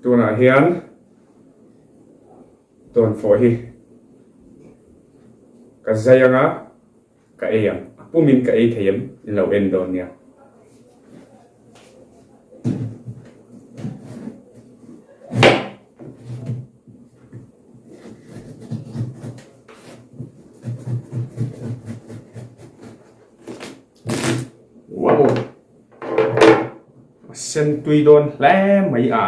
Tunah hian dawnfawh hi ka zai ang a, ka ei ang. A pumin ka ei thei em? In lo en dawn nia. Wow! A sen tui dawn hle mai a.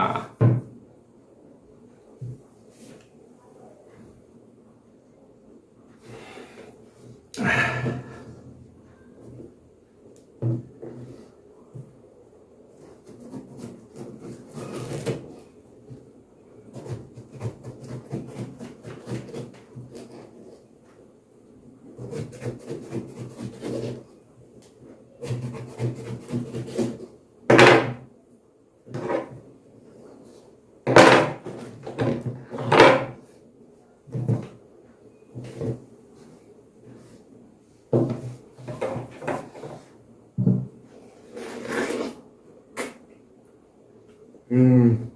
Umm.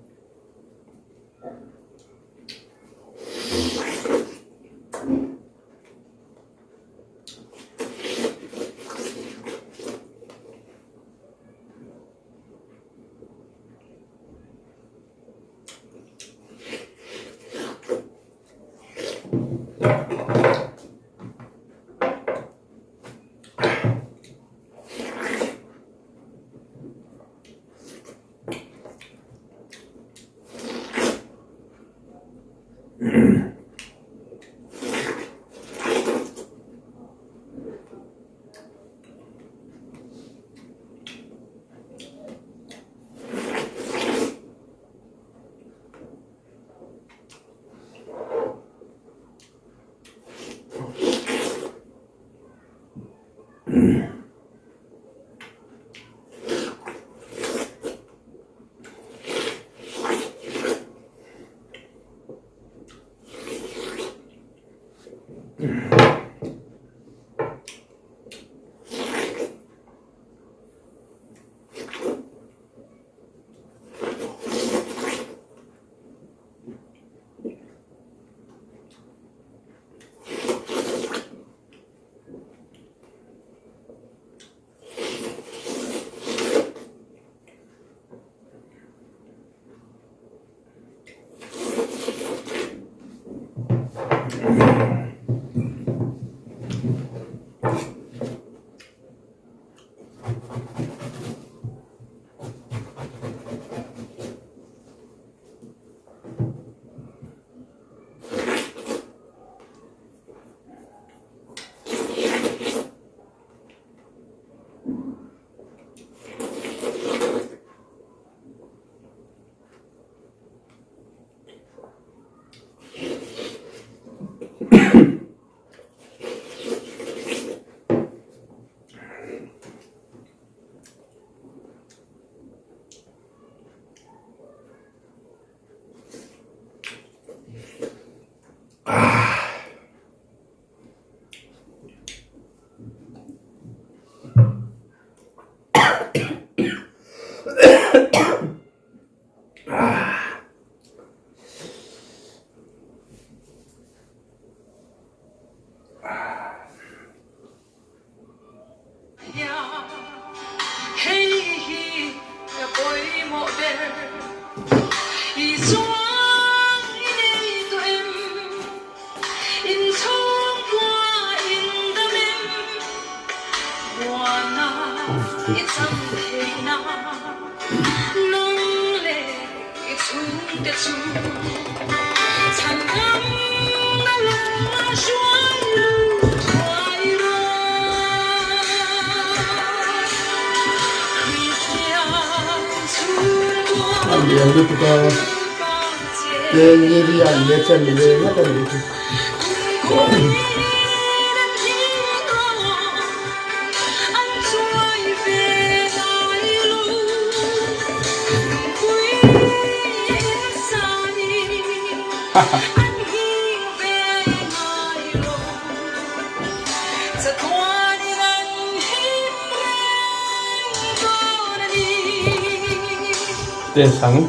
A lian lutuk a tleng ri a ni a chan ve ngawt a nih chu. Test ang.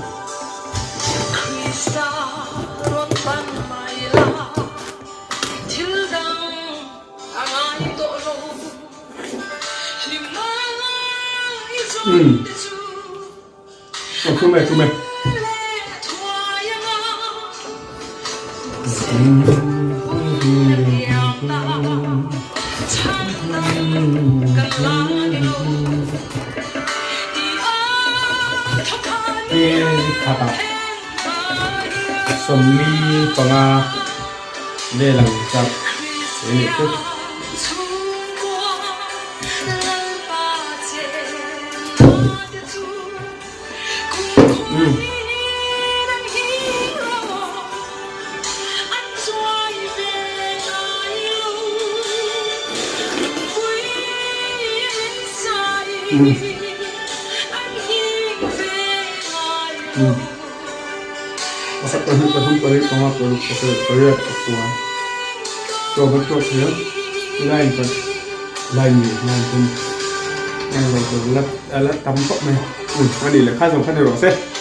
Umm. Aw thlum e thlum e. Khatah 45 vel ang chak a nih chu. Umm. Umm. Umm. Pakhat pahnih pathum pali panga paruk pasarih pariat pakua chaw va chhuak thei a line khat line nei line thum englo tur la a la tam khawp mai a umm a nih leh kha zawng kha ni rawh se.